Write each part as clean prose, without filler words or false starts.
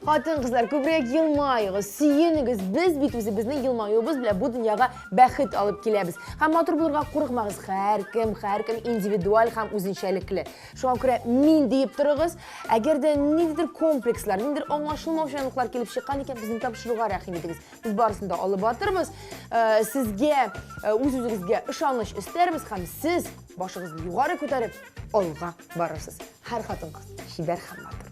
Хатын-кызлар, күбрәк елмаегыз, сөенегез. Без бит үзебезнең елмаюыбыз белән бу дөньяга бәхет алып киләбез. Һәм матур булырга курыкмагыз. Һәркем, һәркем индивидуаль һәм үзенчәлекле. Шуңа күрә мин диеп торыгыз. Әгәр дә ниндидер комплекслар, ниндидер аңлашылмаучанлыклар килеп чыккан икән, безнең тапшыруга рәхим итегез. Без барысын да алып атырбыз. Э, сезгә э, үз-үзегезгә ышаныч өстәрбез һәм сез башыгызны югары күтәреп алга барырсыз. Һәр хатын-кыз чибәр һәм матур.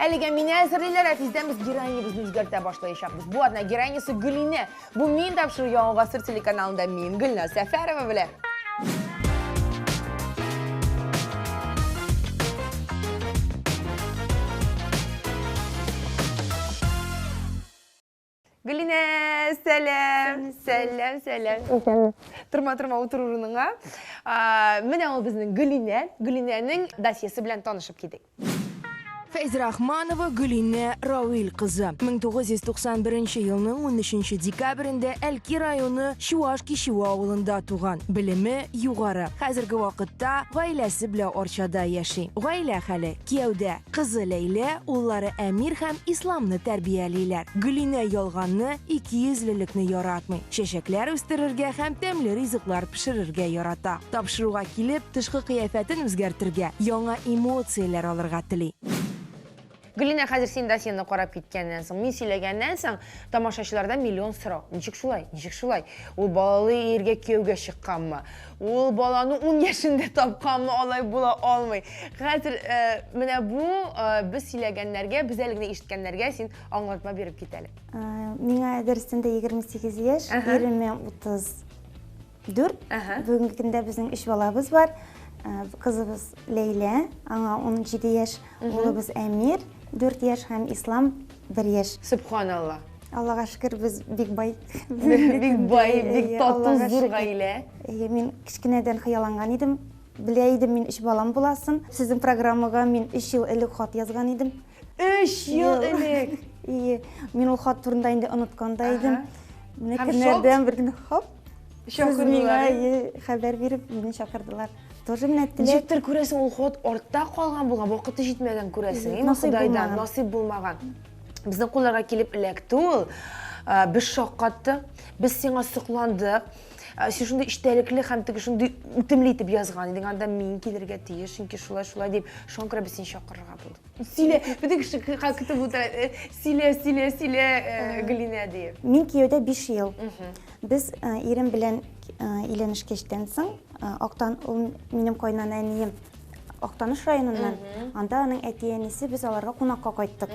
Әлегә мине әзерлиләр, ә тиздән без героинябызны үзгәртә башлаячакбыз. Бу атна героинясы Гөлинә. Бу мин тапшыру Яңа гасыр телеканалында мин Гөлназ Сәфәрова белән. Гөлинә, сәлам, сәлам, сәлам. Торма, торма, утыр урыныңа. Менә ул безнең Гөлинә. Гөлинәнең досьесы белән танышып китик. Фәйзрахманова Гөлинә Равил кызы. 1991 елның 13 декабрендә Әлки районы Чуаш Кичүе авылында туган. Белеме югары. Хәзерге вакытта гаиләсе белән Арчада яши. Гаилә хәле, кияүдә. Кызы Ләйлә, уллары Әмир һәм Исламны тәрбиялиләр. Гөлинә ялганны, икейөзлелекне яратмый. Чәчәкләр үстерергә һәм тәмле ризыклар пешерергә ярата. Тапшыруга килеп, тышкы кыяфәтен үзгәртергә, яңа эмоцияләр алырга тели. Гөлинә, хәзер син досьены карап киткәннән соң, мин сөйләгәннән соң, тамашачыларда миллион сорау. Ничек шулай? Ничек шулай? Ул балалы иргә кияүгә чыкканмы? Ул баланы ун яшендә тапканмы, алай була алмый. Хәзер э, менә бу э, без сөйләгәннәргә, без әле генә ишеткәннәргә син аңлатма биреп кит әле. Э, миңа дөрестән дә 28 яшь, иремә 34. Бүгенге көндә безнең өч балабыз бар. Кызыбыз Ләйлә, аңа 17 яшь, улыбыз Әмир 4 яшь һәм Ислам 1 яшь. Сөбханалла. Аллага шөкер, без бик бай. Бик бай, бик тату, зур гаилә. Әйе, мин кечкенәдән хыялланган идем. Белә идем мин өч балам буласын. Сезнең программага мин өч ел элек хат язган идем. Өч ел элек? Әйе, мин ул хат турында инде оныткан да идем. Менә көннәрдән бер көн хоп, сез миңа хәбәр биреп, мине чакырдылар. Тоже менә теләк. Ничектер күрәсең, ул хат артта калган булган, вакыты җитмәгән күрәсең, әйеме, Ходайдан, насыйп булмаган. Безнең кулларга килеп эләкте ул. Без шаккаттык, без сиңа сокландык. Син шундый эчтәлекле һәм теге шундый үтемле итеп язган идең, анда мин килергә тиеш, чөнки шулай шулай дип, шуңа күрә без сине чакырырга булдык. Сөйлә, бөтен кеше көтеп утыра. Сөйлә, сөйлә, сөйлә, Гөлинә диеп. Мин кияүдә 5 ел. Без ирем белән өйләнешкәчтән соң, Актан, ул минем кайнана әнием Актаныш районыннан. Анда аның әти-әнисе, без аларга кунакка кайттык.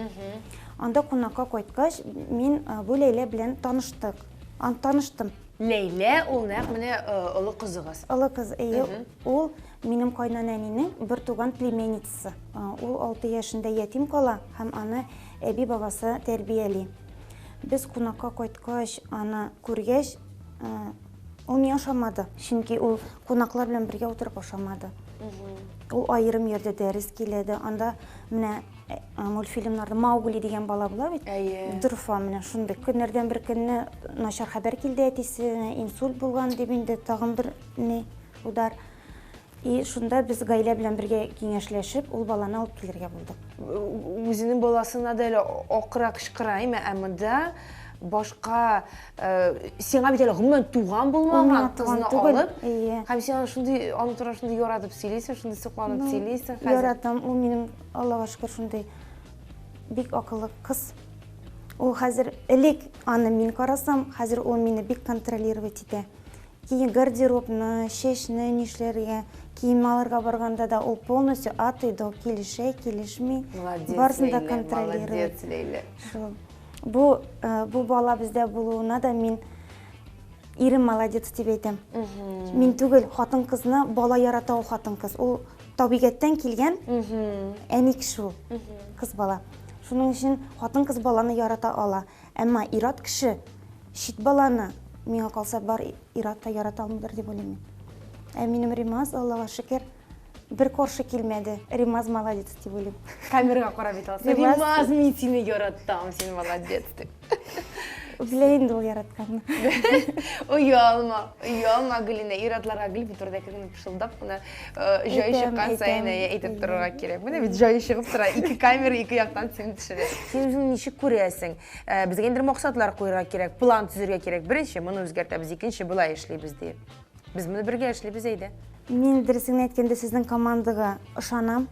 Анда кунакка кайткач, мин бу Ләйлә белән таныштык. Таныштым. Ләйлә ул нәкъ менә олы кызыгыз. Олы кыз, әйе. Ул минем кайнана әнинең бертуган племянницасы. Ул 6 яшендә ятим кала һәм аны әби-бабасы тәрбияли. Без кунакка кайткач, аны күргәч, Ул миңа ошамады, чөнки ул кунаклар белән бергә утырып ашамады. Ул аерым йөрде, дәрес киләде. Анда менә э, мультфильмнарда Маугли дигән бала була бит. Әйе. Дорфа менә шундый. Көннәрдән бер көнне начар хәбәр килде әтисенә, инсульт булган дип инде тагын бер ни удар. И шунда без гаилә белән бергә киңәшләшеп, ул баланы алып килергә булдык. Үзенең баласына да әле акыра кычкыра, әйме, ә монда башка э, сиңа бит әле гомумән туган булмаган кызны алып, һәм син аны шундый, аны турында шундый яратып сөйлисең, шундый сокланып ну, сөйлисең хәзер. Яратам, ул минем, Аллага шөкер, шундый бик акыллы кыз. Ул хәзер элек аны мин карасам, хәзер ул мине бик контролировать итә. Кием, гардеробны, чәчне нишләргә, кием алырга барганда да ул полностью от и до килешә, килешми. Молодец, Барысын да Ләйлә, контролирует. молодец, Ләйлә. Шул. Бу, э, бу бала бездә булуына да мин ирем молодец дип әйтәм. Мин түгел, хатын-кызны бала ярата ул хатын-кыз. Ул табигатьтән килгән әни кеше ул, кыз бала. Шуның өчен хатын-кыз баланы ярата ала. Әмма ир-ат кеше чит баланы, миңа калса, бар ир-ат та ярата алмыйдыр дип уйлыйм мин. Ә минем Римаз, Аллага шөкер, бер каршы килмәде. Римаз молодец дип уйлыйм. Камерага карап әйтә аласың. Римаз, мин сине яратам, син молодец дип. Белә инде ул яратканны. Оялма, оялма, Гөлинә, ир-атларга гел бу турыда генә пышылдап кына э, җае чыккан саен әйтеп торырга кирәк. Менә бит җае чыгып тора, ике камера ике яктан сине төшерә. Син үзеңне ничек күрәсең? Э, безгә инде максатлар куярга кирәк, план төзергә кирәк. Беренче, моны үзгәртәбез, икенче, болай эшлибез диеп. Без моны бергә эшлибез, әйдә. Мин дөресен әйткәндә сезнең командага ышанам.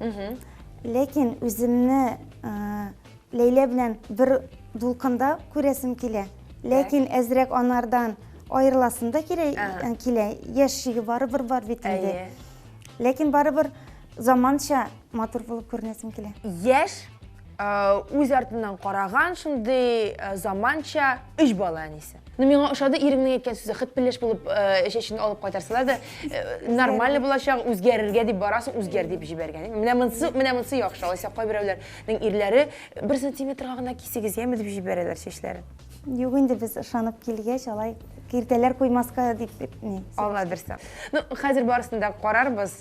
Ләкин үземне э, Ләйлә белән бер дулкында күрәсем килә. Ләкин әзрәк анардан аерыласым да килә, э, килә. Яшь чиге барыбер бар бит инде. Ләкин барыбер заманча матур булып күренәсем килә. Яшь, э, үз артыннан караган шундый э, заманча өч бала әнисе. Ну, миңа ошады иреңнең әйткән сүзе, хет пеләш булып чәчен алып кайтарсалар да, нормально булачак, үзгәрергә дип барасың, үзгәр дип җибәргән. Менә монысы, менә монысы яхшы. Алайса кайберәүләрнең ирләре бер сантиметрга гына кисегез, яме дип җибәрәләр чәчләрен. Юк инде без ышанып килгәч, алай киртәләр куймаска дип ни. Алла бирсә. Ну, хәзер барысын да карарбыз,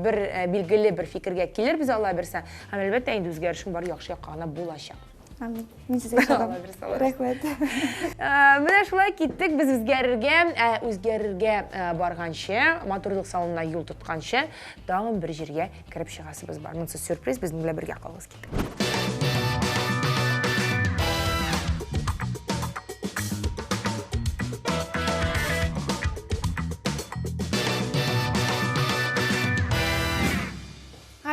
бер билгеле бер фикергә килербез, Алла бирсә. Һәм әлбәттә инде үзгәрешең бар яхшы якка гына булачак. Амин. Мин сезгә ышанам. Рәхмәт. Менә шулай киттек без үзгәрергә, ә үзгәрергә барганчы, матурлык салонына юл тотканчы, тагын бер җиргә кереп чыгасыбыз бар. Монысы сюрприз, безнең белән бергә калыгыз киттек.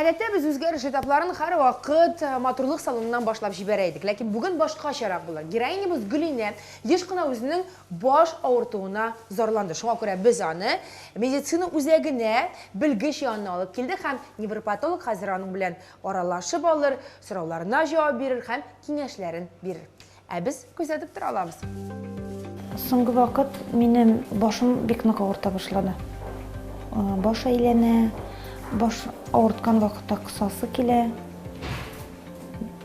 Гадәттә без үзгәреш этапларын һәрвакыт э, матурлык салоныннан башлап җибәрә идек. Ләкин бүген башкачарак булыр. Героинябыз Гөлинә еш кына үзенең баш авыртуына зарланды. Шуңа күрә без аны медицина үзәгенә белгеч янына алып килдек һәм невропатолог хәзер аның белән аралашып алыр, сорауларына җавап бирер һәм киңәшләрен бирер. Ә без күзәтеп тора алабыз. Соңгы вакыт минем башым бик нык авырта башлады. Баш әйләнә, баш авырткан вакытта косасы килә,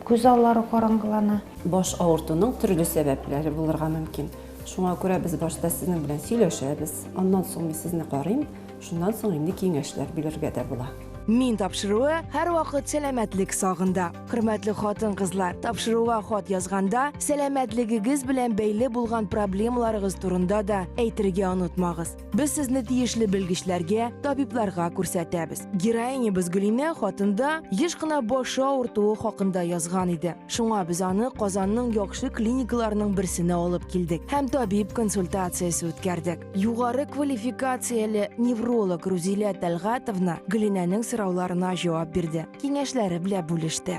күз аллары караңгылана. Баш авыртуның төрле сәбәпләре булырга мөмкин. Шуңа күрә без башта сезнең белән сөйләшәбез, аннан соң мин сезне карыйм, шуннан соң инде киңәшләр бирергә дә була. Мин тапшыруы һәрвакыт сәламәтлек сагында. Хөрмәтле хатын-кызлар, тапшыруга хат язганда сәламәтлегегез белән бәйле булган проблемаларыгыз турында да әйтергә онытмагыз. Без сезне тиешле белгечләргә, табибларга күрсәтәбез. Героинябыз Гөлинә хатында еш кына башы авыртуы хакында язган иде. Шуңа без аны Казанның яхшы клиникаларының берсенә алып килдек һәм табиб консультациясе үткәрдек. Югары квалификацияле невролог Рузилә Тәлгатовна Гөлинәнең сорауларына җавап бирде, киңәшләре белән бүлеште.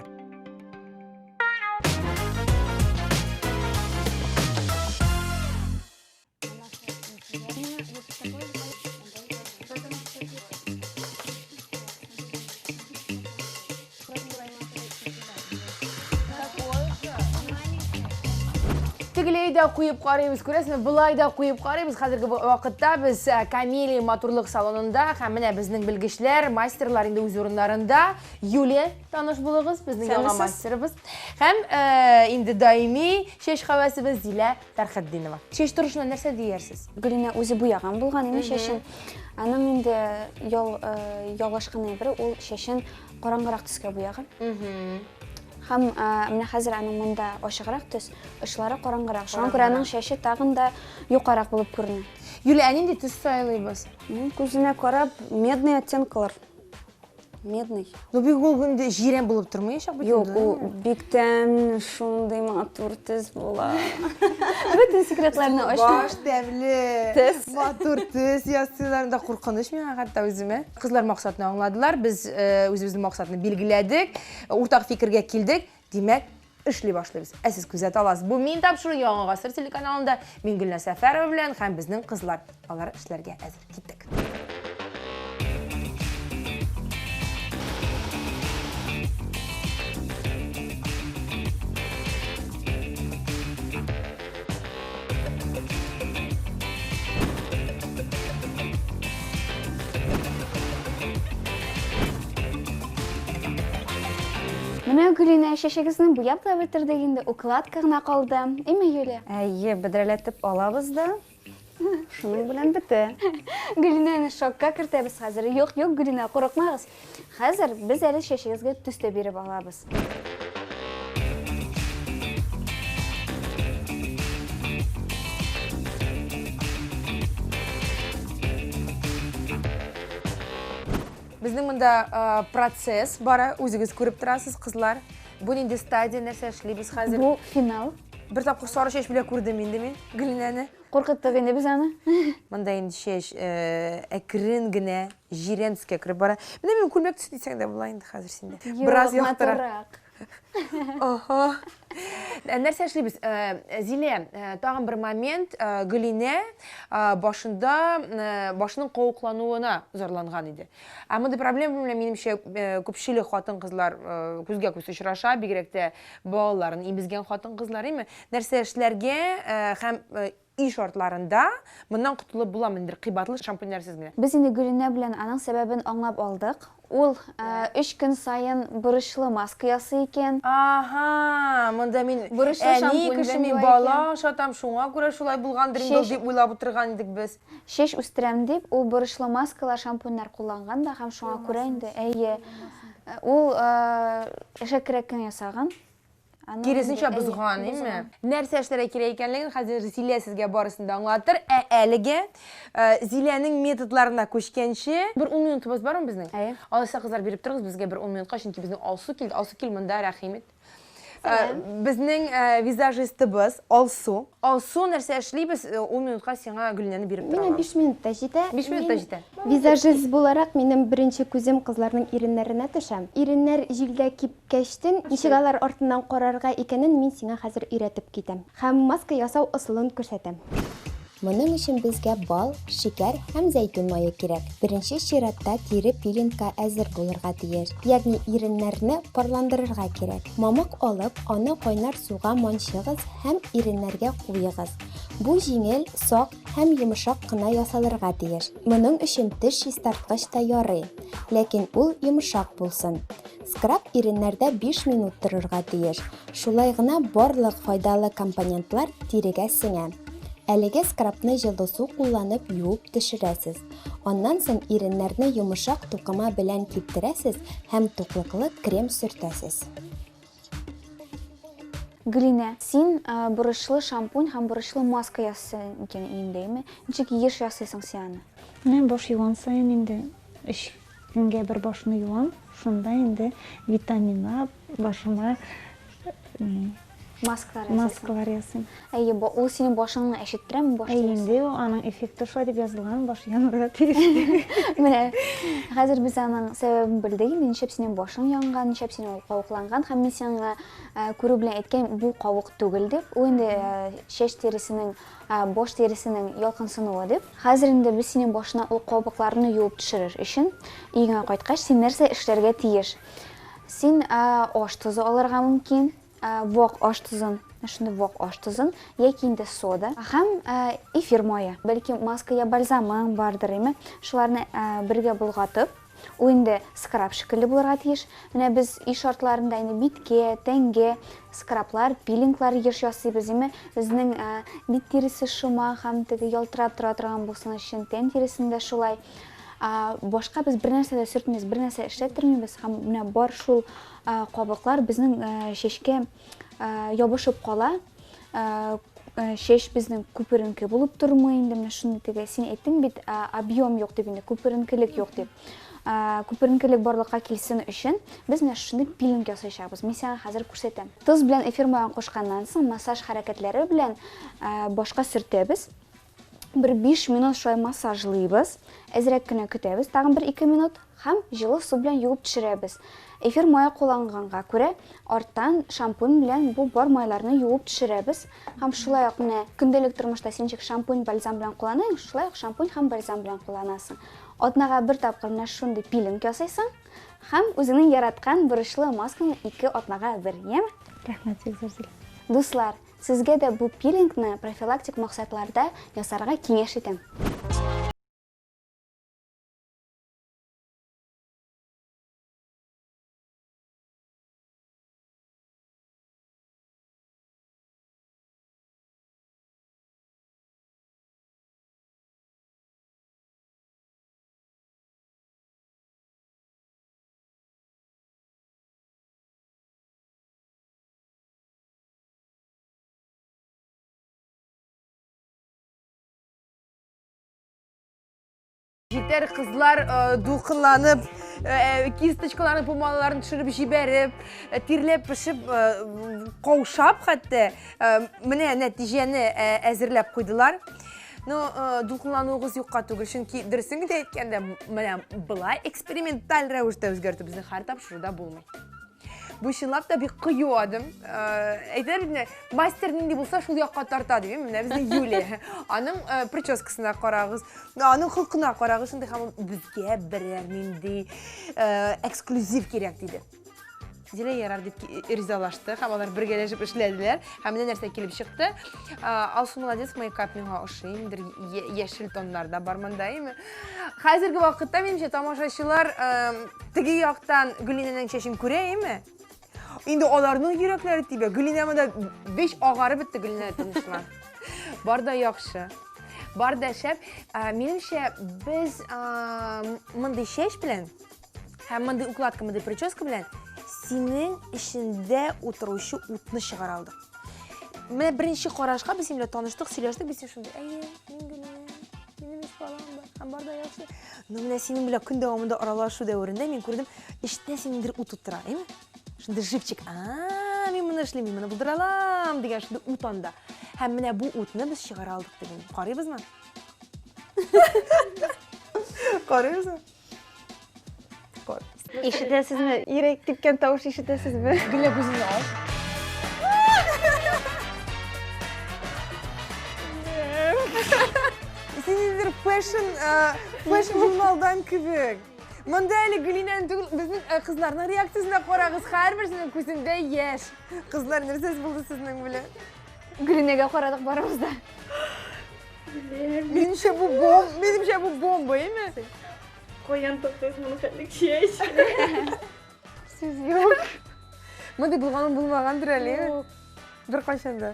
Тегеләй дә куеп карыйбыз, күрәсезме, болай да куеп карыйбыз. Хәзерге вакытта без э, Камелия матурлык салонында һәм менә безнең белгечләр, мастерлар инде үз урыннарында. Юлия, таныш булыгыз, безнең яңа мастерыбыз. Һәм э, инде даими чәч хәвәсебез Зилә Фәрхетдинова. Чәч торышына нәрсә диярсез? Гөлинә үзе буяган булган инде чәчен. Аның инде ял, э, ялгышкан әйбере ул чәчен караңгырак төскә буяган. Һәм э, менә хәзер аның монда ачыграк төс, очлары караңгырак. Шуңа күрә аның чәче тагын да юкарак булып күренә. Юлия, ә нинди төс сайлыйбыз? Мин күзенә карап, медный оттенкалар. Медный. Ну бик ул инде җирән булып тормаячак бит Юк, ул бик тәмле, шундый матур төс була. Бөтен секретларны ачтым. Баш тәмле. Төс. Матур төс ясыйлар. Да куркыныч миңа хәтта үземә. Кызлар максатны аңладылар, без э, үзебезнең максатны билгеләдек, уртак фикергә килдек. Димәк, эшли башлыйбыз. Ә сез күзәтә аласыз. Бу Мин тапшыру Яңа гасыр телеканалында. Мин Гөлназ Сәфәрова белән һәм безнең кызлар. Алар эшләргә әзер. Киттек. Менә Гөлинә, чәчегезне буяп та бетердек инде, укладка гына калды. Әйме, Юлия? Әйе, бөдрәләтеп алабыз да, шуның белән бетә. Гөлинәне шокка кертәбез хәзер. Юк, юк, Гөлинә, курыкмагыз. Хәзер без әле чәчегезгә төс тә биреп алабыз. Безнең монда процесс бара, үзегез күреп торасыз, кызлар. Бу нинди стадия, нәрсә эшлибез хәзер? Бу финал. Бер тапкыр сары чәч белән күрдем инде мин Гөлинәне. Куркыттык инде без аны. Монда инде чәч әкрен генә җирән төскә кереп бара. Менә минем күлмәк төсе дисәң дә була инде хәзер синдә. Бераз яктырак. Ага. Нәрсә эшлибез? Зилә, тагын бер момент. Гөлинә башында башының кавыклануына зарланган иде. Ә мондый проблема белән, минемчә, күпчелек хатын-кызлар күзгә күз очраша, бигрәк тә балаларын имезгән хатын-кызлар, әйме? Нәрсә эшләргә һәм өй шартларында моннан котылып буламы, ниндидер кыйбатлы шампуньнәрсез генә? Без инде Гөлинә белән аның сәбәбен аңлап алдык. Ул өч көн саен борычлы маска ясый икән. Аһа, монда мин Борычлы әни шампунь кеше, белән мин юа бала икән. ашатам, шуңа күрә шулай булгандыр инде ул Чәч дип уйлап утырган идек без. Чәч үстерәм дип, ул борычлы маскалар, шампуньнар кулланган да һәм шуңа күрә инде, әйе, ул шәкерәк кенә ясаган. Аның Киресенчә инде, әйе, бозган, әйеме? бозган. Нәрсә эшләргә кирәк икәнлеген хәзер Зилә сезгә барысын да аңлатыр. Ә әлегә Зиләнең методларына күчкәнче, бер ун минутыбыз бармы безнең? Әйе. Алайса, кызлар, биреп торыгыз безгә бер ун минутка, чөнки безнең Алсу килде. Алсу, кил монда, рәхим ит. Безнең визажистыбыз Алсу. Алсу, нәрсә эшлибез? 10 минутка сиңа Гөлинәне биреп тора Миңа алам. 5 минут та җитә. 5 минут та җитә. Визажист буларак минем беренче күзем кызларның иреннәренә төшә. Иреннәр җилдә кипкәчтен ничек алар артыннан карарга икәнен мин сиңа хәзер өйрәтеп китәм. Һәм маска ясау ысулын күрсәтәм. Моның өчен безгә бал, шикәр һәм зәйтүн мае кирәк. Беренче чиратта тире пилингка әзер булырга тиеш, ягъни иреннәрне парландырырга кирәк. Мамык алып, аны кайнар суга манчыгыз һәм иреннәргә куегыз. Бу җиңел, сак һәм йомшак кына ясалырга тиеш. Моның өчен теш чистарткыч та ярый, ләкин ул йомшак булсын. Скраб иреннәрдә 5 минут торырга тиеш. Шулай гына барлык файдалы компонентлар тирегә сеңә. Әлеге скрабны җылы су кулланып юып төшерәсез. Аннан соң иреннәрне йомшак тукыма белән киптерәсез һәм туклыклы крем сөртәсез. Гөлинә, син борычлы шампунь һәм борычлы маска ясыйсың икән өеңдә, әйме? Ничек еш ясыйсың син аны? Менә баш юган саен инде 3 көнгә бер башны юам, шунда инде витаминлап башыма Маскалар ясыйсың. Маскалар ясыйм. Әйе, ул синең башыңны әчеттерәме, баш Әйе, тиресе? инде ул аның эффекты шулай дип язылган, баш янырга тиеш. Менә хәзер без аның сәбәбен белдек инде, нишләп синең башың янган, нишләп синең ул кавыкланган, һәм мин сиңа күрү белән әйткән, бу кавык түгел дип, ул инде чәч тиресенең, баш тиресенең ялкынсынуы дип. Хәзер инде без синең башына ул кабыкларны юып төшерер өчен, өеңә кайткач, син нәрсә эшләргә тиеш? Син аш тозы алырга мөмкин, вак аш тозын, шундый вак аш тозын, яки инде сода һәм эфир мае. Бәлки маска я бальзамың бардыр, әйме? Шуларны бергә болгатып, ул инде скраб шикелле булырга тиеш. Менә без өй шартларында инде биткә, тәнгә скраблар, пилинглар еш ясыйбыз, әйме? Безнең бит тиресе шома һәм теге ялтырап тора торган булсын өчен, тән тиресендә шулай. Башка без бер нәрсә дә сөртмибез, бер нәрсә эшләттермибез һәм менә бар шул кабыклар безнең чәчкә ябышып кала. Чәч безнең күперенке булып тормый инде, менә шундый теге, син әйттең бит, объем юк дип инде, күперенкелек юк дип. Күперенкелек барлыкка килсен өчен без менә шундый пилинг ясаячакбыз. Мин сиңа хәзер күрсәтәм. Тоз белән эфир маен кушканнан соң массаж хәрәкәтләре белән башка сөртәбез. Бер 5 минут шулай массажлыйбыз. Әзрәк кенә көтәбез, тагын бер 2 минут һәм җылы су белән юып төшерәбез. Эфир мае кулланганга күрә арттан шампунь белән бу бар майларны юып төшерәбез. Һәм шулай ук менә көндәлек тормышта син ничек шампунь, бальзам белән кулланасың, шулай ук шампунь һәм бальзам белән кулланасың. Атнага бер тапкыр менә шундый пилинг ясыйсың һәм үзеңнең яраткан борычлы маскаңны 2 атнага бер, яме? Рәхмәт, Зилә. Дуслар, сезгә дә бу пилингны профилактик максатларда ясарга киңәш итәм. Җитәр, кызлар, дулкынланып кисточкаларын, пумалаларын төшереп җибәреп, тирләп пешеп, каушап хәтта, менә нәтиҗәне әзерләп куйдылар. Ну, дулкынлануыгыз юкка түгел, чөнки дөресен генә әйткәндә, менә болай эксперименталь рәвештә үзгәртү безнең һәр тапшыруда булмый. Бу чынлап та бик кыю адым. Әйтәләр бит, менә, мастер нинди булса, шул якка тарта дип, менә безнең Юлия. Аның прическасына карагыз, аның холкына карагыз, шундый һәм безгә берәр нинди эксклюзив кирәк диде. Зилә ярар дип ризалашты һәм алар бергәләшеп эшләделәр. Һәм менә нәрсә килеп чыкты. Алсу молодец, мейкап миңа ошый, инде яшел тоннарда бар монда, әйме? Хәзерге вакытта минемчә тамашачылар теге яктан Гөлинәнең чәчен күрә, әйме? Инде аларның йөрәкләре тибә. Гөлинә монда беш агарып бетте Гөлинә тормышына. Бар да яхшы. Бар да шәп. Минемчә, без мондый чәч белән Һәм мондый укладка, мондый прическа белән синең эчендә утыручы утны чыгара алдык. Менә беренче карашка без синең белән таныштык, сөйләштек, без син шундый, әйе, мин генә, минем өч балам бар, һәм бар да яхшы. Но менә синең белән көн дәвамында аралашу дәверендә мин күрдем, эчтә синең бер ут утыра, әйеме? Шундый живчик, а, мин моны эшлим, мин моны булдыра алам, дигән шундый ут анда. Һәм менә бу утны без чыгара алдык диген. Карыйбызмы? Карыйбызмы? Ишетәсезме? Йөрәк типкән тавыш ишетәсезме? Гөлә күзеңне ач. Син ниндидер фэшн, фэшн журналдан кебек. Монда әле Гөлинәнең түгел, безнең кызларның реакциясенә карагыз, һәрберсенең күзендә яшь. Кызлар, нәрсәсе булды сезнең белән? Гөлинәгә карадык барыбыз да. Минемчә бу бомба, минемчә бу бомба, әйме? Каян таптыгыз моны хәтлек чәч? Сүз юк. Мондый булганың булмагандыр әле. Беркайчан да.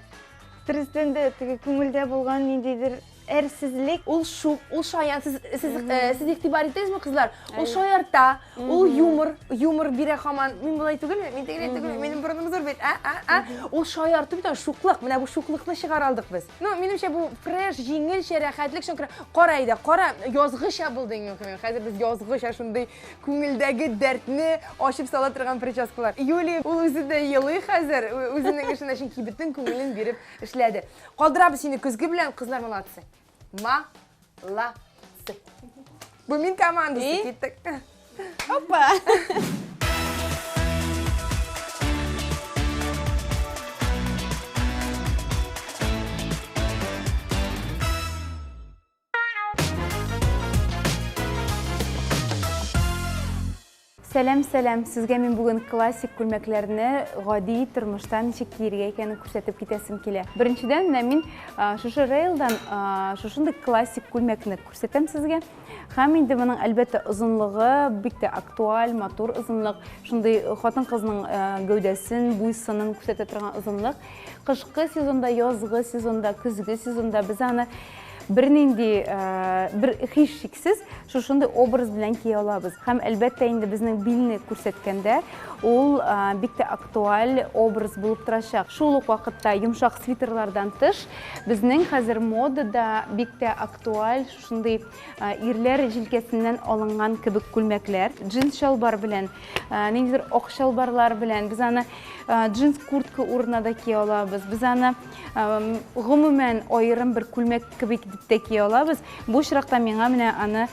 Дөрестән дә теге күңелдә булган ниндидер әрсезлек. Ул шук, ул шаян. Сез сез э, сез игътибар иттегезме, кызлар? Ул шаярта, ул юмор, юмор бирә һаман. Мин болай түгелме? Мин тегеләй түгелме? Минем борыным зур бит. А, а, а. Ул шаярту бит, шуклык. Менә бу шуклыкны чыгара алдык без. Ну, минемчә бу фреш, җиңелчә, рәхәтлек, шуңа күрә кара әйдә, кара, язгыча булды иң мөһиме. Хәзер без язгыча шундый күңелдәге дәртне ачып сала торган прическалар. Юлия, ул үзе дә елый хәзер, үзенең эшенә, чөнки бөтен күңелен биреп эшләде. Калдырабыз сине көзге белән, кызлар молодцы. Молодцы. Бу мин командасы, киттек. Опа! Сәлам, сәлам! Сезгә мин бүген классик күлмәкләрне гади тормышта ничек киергә икәнен күрсәтеп китәсем килә. Беренчедән, менә мин шушы рейлдан шушындый классик күлмәкне күрсәтәм сезгә. Һәм инде моның, әлбәттә, озынлыгы бик тә актуаль, матур озынлык. Шундый хатын-кызның гәүдәсен, буй-сынын күрсәтә торган озынлык. Кышкы сезонда, язгы сезонда, көзге сезонда без аны бернинди бер һичшиксез шушындый образ белән кия алабыз. Һәм, әлбәттә, инде безнең билне күрсәткәндә, ул бик тә актуаль образ булып торачак. Шул ук вакытта йомшак свитерлардан тыш, безнең хәзер модада бик тә актуаль Шундый ирләр җилкәсеннән алынган кебек күлмәкләр, джинс чалбар белән, ниндидер ак чалбарлар белән без аны джинс куртка урынына да кия алабыз. Без аны гомумән аерым бер күлмәк кебек итеп тә кия алабыз. Бу очракта миңа менә аны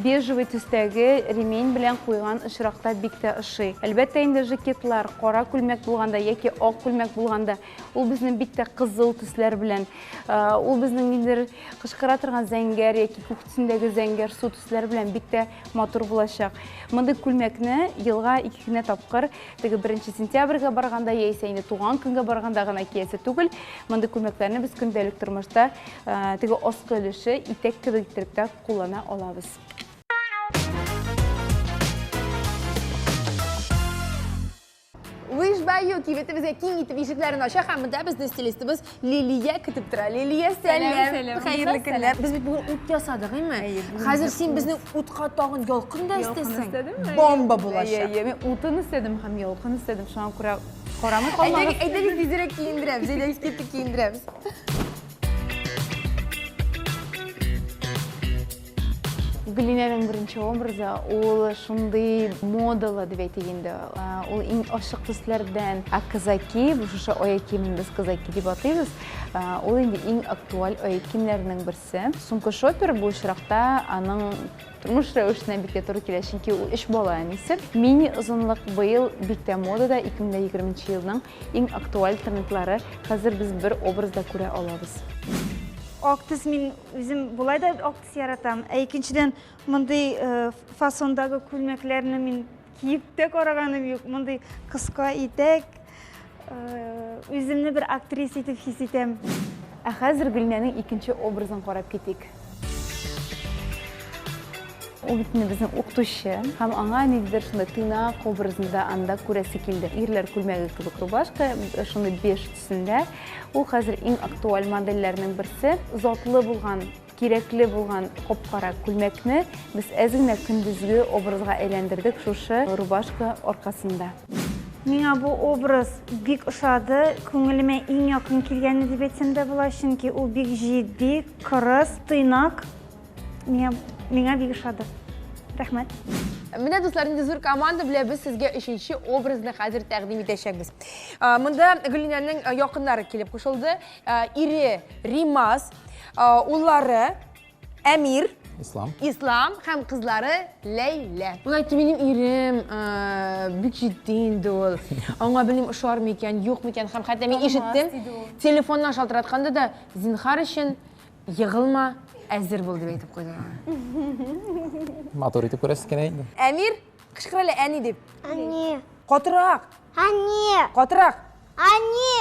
бежевый төстәге ремень белән куйган очракта бик тә ошый. Әлбәттә инде жакетлар, кара күлмәк булганда яки ак күлмәк булганда, ул безнең бик тә кызыл төсләр белән, ул безнең ниндидер Кычкыра торган зәңгәр яки күк төсендәге зәңгәр су төсләр белән бик тә матур булачак. Мондый күлмәкне елга ике генә тапкыр, теге беренче сентябрьгә барганда яисә инде туган көнгә барганда гына киясе түгел. Мондый күлмәкләрне без көндәлек тормышта теге аскы өлеше итәк кебек иттереп тә куллана алабыз. Wish by You кибетебезгә киң итеп ишекләрен ача һәм монда безнең стилистыбыз Лилия көтеп тора. Лилия, сәлам. Хәерле көннәр. Без бит бүген ут ясадык, әйме? Хәзер син безнең утка тагын ялкын да өстәсең. Бомба булачак. Әйе, мин утын өстәдем һәм ялкын өстәдем. Шуңа күрә карамый калмагыз. Әйдәгез тизрәк киендерәбез. Әйдәгез киттек киендерәбез. Гөлинәнең беренче образы, ул шундый модалы дип әйтик инде. Ул иң ачык төсләрдән. Ә казаки, бу шушы аяк киемен без казаки дип атыйбыз. Ул инде иң актуаль аяк киемнәренең берсе. Сумка шопер бу очракта аның тормыш рәвешенә бик тә туры килә, чөнки ул өч бала әнисе. Мини озынлык быел бик тә модада, 2020 елның Иң актуаль трендлары хәзер без бер образда күрә алабыз. Ак төс мин үзем болай да ак төс яратам. Ә икенчедән, мондый э, фасондагы күлмәкләрне мин киеп тә караганым юк. Мондый кыска итәк, э, үземне бер актриса итеп хис итәм. Ә хәзер Гөлинәнең икенче образын карап китик. Ул бит инде безнең укытучы һәм аңа ниндидер шундый тыйнак образында анда күрәсе килде. Ирләр күлмәге кебек рубашка, шундый беж төсендә. Ул хәзер иң актуаль модельләрнең берсе. Затлы булган, кирәкле булган кап-кара күлмәкне без әз генә көндезге образга әйләндердек шушы рубашка аркасында. Миңа бу образ бик ошады, күңелемә иң якын килгәне дип әйтсәм дә була, чөнки ул бик җитди, кырыс, тыйнак. Миңа, миңа бик ошады. Рәхмәт. Менә, дуслар, инде зур команда белән без сезгә өченче образны хәзер тәкъдим итәчәкбез. Монда Гөлинәнең якыннары килеп кушылды. Ире Римас, уллары Әмир, Ислам. Ислам һәм кызлары Ләйлә. Ул әйтте, минем ирем бик җитди инде ул. Аңа белмим ошар микән, юк микән һәм хәтта мин ишеттем, телефоннан шалтыратканда да, зинһар өчен егылма, әзер бул дип әйтеп куйды. Матур итеп күрәсез кенә инде. Әмир, кычкыр әле әни дип. Әни. Катырак. Әни. Катырак. Әни.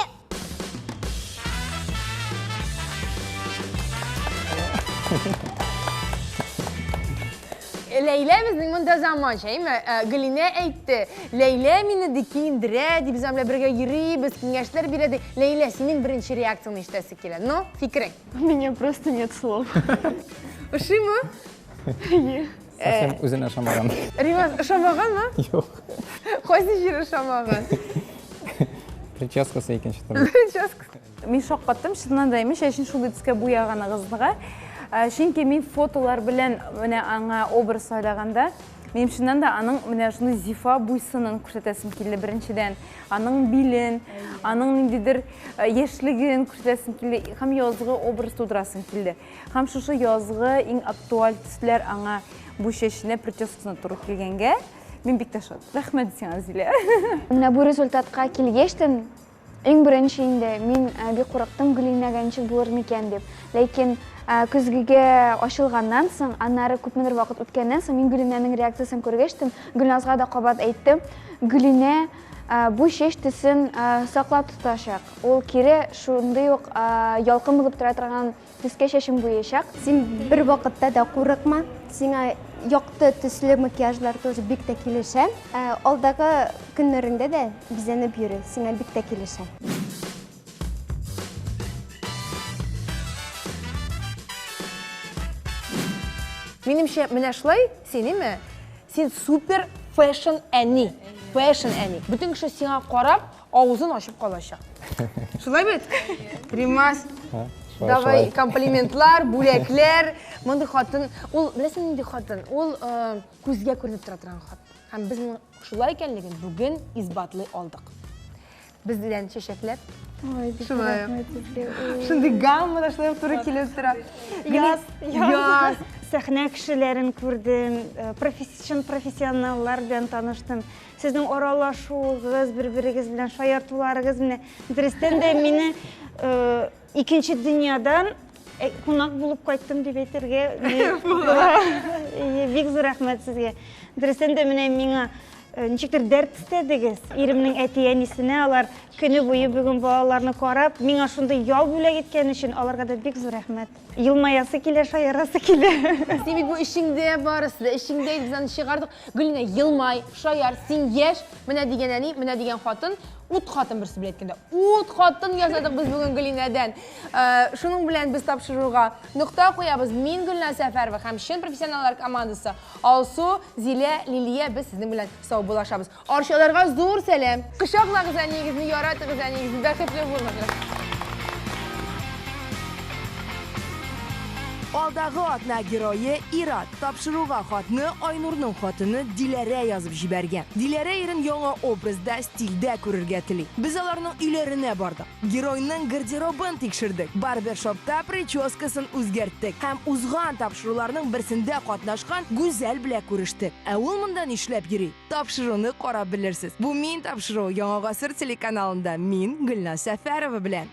Ләйлә безнең монда заманча, әйме? Э, Гөлинә әйтте, Ләйлә мине ди киендерә, ди без аның белән бергә йөрибез, киңәшләр бирә ди. Ләйлә, синең беренче реакцияңне ишетәсе килә. Ну, фикерең? У меня просто нет слов. Ошыймы? Әйе. Совсем үзенә ошамаган. Римас, ошамаганмы? Юк. Кайсы җире ошамаган? Прическасы икенче төрле. Прическасы. Мин шаккаттым, чыннан да, имеш, чәчен шундый төскә буяганыгызга. Чөнки мин фотолар белән менә аңа образ сайлаганда, минем чыннан да аның менә шундый зифа буй-сынын күрсәтәсем килде беренчедән. Аның билен, аның ниндидер яшьлеген күрсәтәсем килде һәм язгы образ тудырасым килде. Һәм шушы язгы иң актуаль төсләр аңа бу чәченә, прическасына туры килгәнгә, мин бик тә шат. Рәхмәт сиңа, Зилә. Менә бу результатка килгәчтен, иң беренче инде мин бик курыктым, Гөлинәгә ничек булыр микән дип. Ләкин көзгегә ачылганнан соң, аннары күпмедер вакыт үткәннән соң, мин Гөлинәнең реакциясен күргәчтен, Гөлназга да кабат әйттем, Гөлинә бу чәч төсен саклап тотачак. Ул кире шундый ук ялкын булып тора торган Төскә чәчем буячак. Син бер вакытта да курыкма. Сиңа якты төсле макияжлар тоже бик тә килешә. Ә, алдагы көннәреңдә дә бизәнеп йөре, сиңа бик тә килешә. Минемчә, менә шулай, син име? Син супер фэшн әни. Фэшн әни. Бөтен кеше сиңа карап, Авызын ачып калачак. Шулай бит? Римас, давай комплиментлар, бүләкләр. Мондый хатын, ул беләсең нинди хатын? Ул э, күзгә күренеп тора торган хатын. Һәм без моның шулай икәнлеген бүген исбатлый алдык. Без белән чәчәкләр. Ой, бик рәхмәт сезгә. Шундый гаммада шулай туры килеп тора. Яз, яз. Сәхнә кешеләрен күрдем, э, чын профессионаллар белән таныштым. Сезнең аралашуыгыз, бер-берегез белән шаяртуларыгыз менә дөрестән дә мине э, икенче дөньядан э, кунак булып кайттым дип әйтергә була. Бик зур рәхмәт сезгә. Дөрестән дә менә миңа э, ничектер дәрт өстәдегез. Иремнең әти-әнисенә алар көне буе бүген балаларны карап, миңа шундый ял бүләк иткән өчен аларга да бик зур рәхмәт. Елмаясы килә, шаярасы килә. Син бит бу эчеңдә барысы да, эчеңдә без аны чыгардык. Гөлинә, елмай, шаяр, син яшь, менә дигән әни, менә дигән хатын, ут хатын берсе белән әйткәндә. Ут хатын ясадык без бүген Гөлинәдән. Э, шуның белән без тапшыруга нокта куябыз. Мин Гөлназ Сәфәрова һәм чын профессионаллар командасы Алсу, Зилә, Лилия без сезнең белән саубуллашабыз. Арчаларга зур сәлам! Кочаклагыз әниегезне, яратыгыз әниегезне, бәхетле булыгыз! Алдагы атна герое Ират. Тапшыруга хатны Айнурның хатыны Диләрә язып җибәргән. Диләрә ирен яңа образда, стильдә күрергә тели. Без аларның өйләренә бардык. Геройның гардеробын тикшердек. Барбершопта прическасын үзгәрттек һәм узган тапшыруларның берсендә катнашкан Гүзәл белән күрештек. Ә ул монда нишләп йөри? Тапшыруны карап белерсез. Бу мин тапшыруы Яңа гасыр телеканалында мин, Гөлназ Сәфәрова белән.